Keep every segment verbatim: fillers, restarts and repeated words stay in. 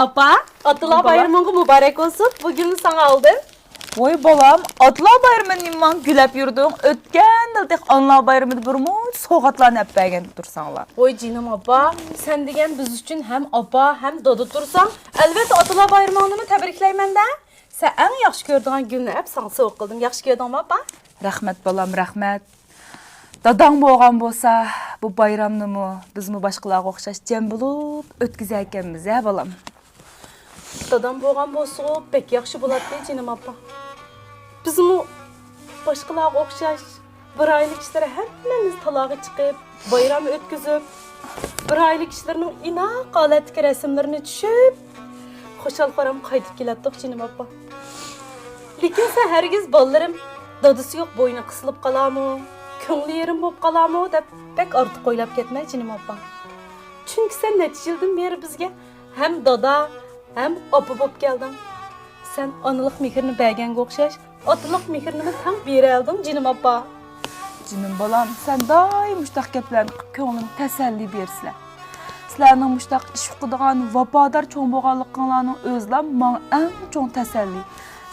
ئاپا، ئاتىلار بايرىمىڭغا مۇبارەك بولسۇن. بۇ گۈلنى ساڭا ئالدىم. ۋاي بالام، ئاتىلار بايرىمىنى نېماڭ گۈلەپ يۈردۈڭ؟ ئۆتكەن يىلدەك ئاتىلار بايرىمىدا بىر مۇنچە سوۋغاتلارنى ئەپ بەرگەن تۇرساڭلار. ۋاي جېنىم ئاپا، سەن دېگەن بىز ئۈچۈن ھەم ئاپا، ھەم دادا تۇرساڭ، ئەلۋەتتە ئاتىلار بايرىمىڭنىمۇ تەبرىكلەيمەن-دە. سەن ئەڭ ياخشى كۆرىدىغان گۈلنى ئەپ ساڭا سوۋغا قىلدىم. ياخشى كۆردۈڭمۇ ئاپا؟ رەھمەت بالام، رەھمەت. داداڭ بولغان بولسا، بۇ بايرامنىمۇ بىزمۇ باشقىلارغا ئوخشاش جەم بولۇپ ئۆتكۈزەركەنمىز ھە بالام؟ دادام بولغان بولسىغۇ بەك ياخشى بولاتتى جېنىم ئاپا. بىزمۇ باشقىلارغا ئوخشاش بىر ئائىلە كىشىلىرى ھەممىمىز تالاغا چىقىپ، بايرام ئۆتكۈزۈپ، بىر ئائىلە كىشىلىرىنىڭ ئىناق ھالەتتىكى رەسىملىرىنى چۈشۈپ، خۇشال-خۇرام قايتىپ كېلەتتۇق جېنىم ئاپا. لېكىن سەن ھەرگىز بالىلىرىم دادىسى يوق بوينى قىسىلىپ قالارمۇ، كۆڭلى يېرىم بولۇپ قالارمۇ دەپ بەك ئارتۇق ئويلاپ كەتمە جېنىم ئاپا. چۈنكى سەن نەچچە يىلدىن بېرى بىزگە ھەم دادا، ھەم ئاپا بولۇپ كەلدىڭ. سەن ئانىلىق مېھرىنى بەرگەنگە ئوخشاش، ئاتىلىق مېھرىنىمۇ تەڭ بېرەلىدىڭ جېنىم ئاپا. جېنىم بالام، سەن دائىم مۇشتاق گەپلەرنى قىلىپ كۆڭلۈمگە تەسەللى بېرىسىلەر. سىلەرنىڭ مۇشتاق ئىش ئۇقىدىغان ۋاپادار چوڭ بولغانلىقىڭلارنىڭ ئۆزىلا ماڭا ئەڭ چوڭ تەسەللى.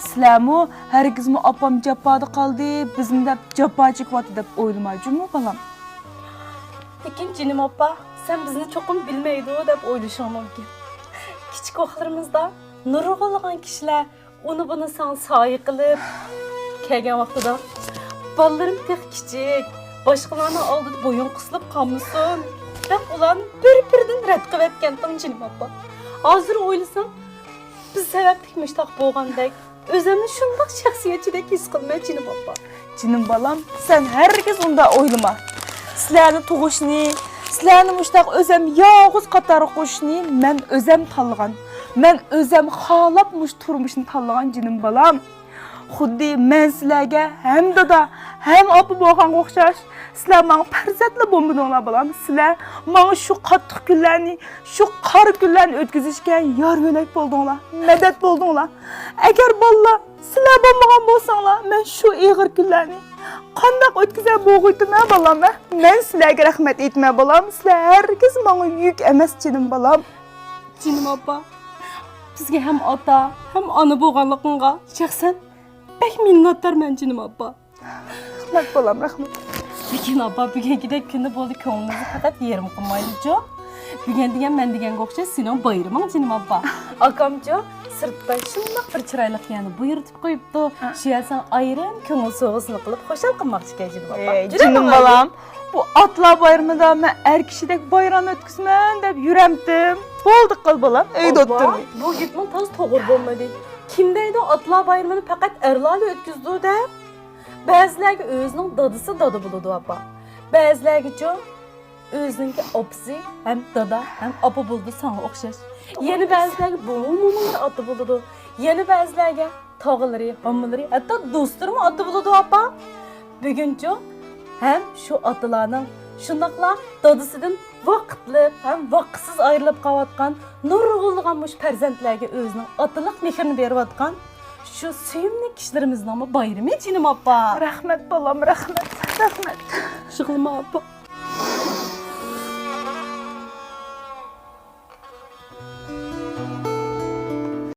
سىلەرمۇ ھەرگىزمۇ ئاپام جاپادا قالدى، بىزنى دەپ جاپا چېكىۋاتىدۇ دەپ ئويلىماي جۇمۇ بالام. لېكىن جېنىم ئاپا، سەن بىزنى چوقۇم بىلمەيدۇ دەپ ئويلىشىڭ مۇمكىن. كىچىك ۋاقىتلىرىمىزدا نۇرغۇنلىغان كىشىلەر ئۇنى بۇنى ساڭا سايە قىلىپ كەلگەن ۋاقتىدا، بالىلىرىم تېخى كىچىك، باشقىلارنىڭ ئالدىدا بويۇن قىسىلىپ قالمىسۇن دەپ ئۇلارنى بىر-بىرىدىن رەت قىلىۋەتكەنتىڭ جېنىم ئاپا. ھازىر ئويلىسام، بىز سەۋەبلىك مۇشتاق بولغاندەك، ئۆزۈمنى شۇنداق شەخسىيەتچىدەك ھېس قىلىمەن جېنىم ئاپا. جېنىم بالام، سەن ھەرگىز ئۇنداق ئويلىما. سىلەرنى تۇغۇشنى، سىلەرنى مۇشتاق ئۆزەم يالغۇز قاتارغا قوشۇشنى مەن ئۆزەم تاللىغان. مەن ئۆزەم خالاپ مۇشۇ تۇرمۇشنى تاللىغان جېنىم بالام. خۇددى مەن سىلەرگە ھەم دادا، ھەم ئاپا بولغانغا ئوخشاش، سىلەر ماڭا پەرزەنتلا بولمىدىڭلار بالام. سىلەر ماڭا شۇ قاتتىق كۈنلەرنى، شۇ قارا كۈنلەرنى ئۆتكۈزۈشكە يار يۆلەك بولدۇڭلار، مەدەت بولدۇڭلار. ئەگەر بالىلار سىلەر بولمىغان بولساڭلار، مەن شۇ ئېغىر كۈنلەرنى قانداق ئۆتكۈزەر بولغۇيتتىم ھە بالام ھە؟ مەن سىلەرگە رەھمەت ئېيتىمەن بالام، سىلەر ھەرگىز ماڭا يۈك ئەمەس جېنىم بالام. جېنىم ئاپا، بىزگە ھەم ئاتا، ھەم ئانا بولغانلىقىڭغا شەخسەن بەك مىننەتدارمەن جېنىم ئاپا. رەھمەت بالام، رەھمەت. لېكىن ئاپا، بۈگۈنكىدەك كۈنى بولدى، كۆڭلىمىزنى پەقەت يېرىم قىلمايلىچۇ. بۈگۈن دېگەن مەن دېگەنگە ئوخشاش سېنىڭ بايرىمىڭ جېنىم ئاپا. ئاكامچۇ، سىرتتا شۇنداق بىر چىرايلىق يەرنى بۇيرۇتۇپ قويۇپتۇ. ھە. شۇ يەر ساڭا ئايرىم كۆڭۈل سوۋغىسىنى قىلىپ خۇشال قىلماقچىكەن جېنىم ئاپا. ئەي، جېنىم بالام، بۇ ئاتىلار بايرىمىدا مەن ئەر كىشىدەك بايرام ئۆتكۈزىمەن دەپ يۈرەمتىم. بولدى قىل بالام، ئۆيدە ئولتۇرماي. بۇ گېپىڭ تاز توغرا بولمىدى. كىم دەيدۇ ئاتىلار بايرىمىنى پەقەت ئەرلارلا ئۆتكۈزىدۇ دەپ؟ بەزىلەرگە ئۆزىنىڭ دادىسى دادا بولىدۇ ئاپا. بەزىلەرگىچۇ ئۆزىنىڭكى ئاپىسى ھەم دادا ھەم ئاپا بولىدۇ ساڭا ئوخشاش. يەنە بەزىلەرگە بوۋا مومىلىرى ئاتا بولىدۇ. يەنە بەزىلەرگە تاغىلىرى، ھاممىلىرى، ھەتتا دوستلىرىمۇ ئاتا بولىدۇ ئاپا. بۈگۈنچۇ ھەم شۇ ئاتىلارنىڭ، شۇنداقلا دادىسىدىن ۋاقىتلىق ھەم ۋاقىتسىز ئايرىلىپ قاۋاتقان نۇرغۇنلىغان مۇشۇ پەرزەنتلەرگە ئۆزىنىڭ ئاتىلىق مېھرىنى بېرىۋاتقان شۇ سۆيۈملۈك كىشىلىرىمىزنىڭمۇ بايرىمى جېنىم ئاپا. رەھمەت بالام، رەھمەت، رەھمەت. يىغلىما ئاپا.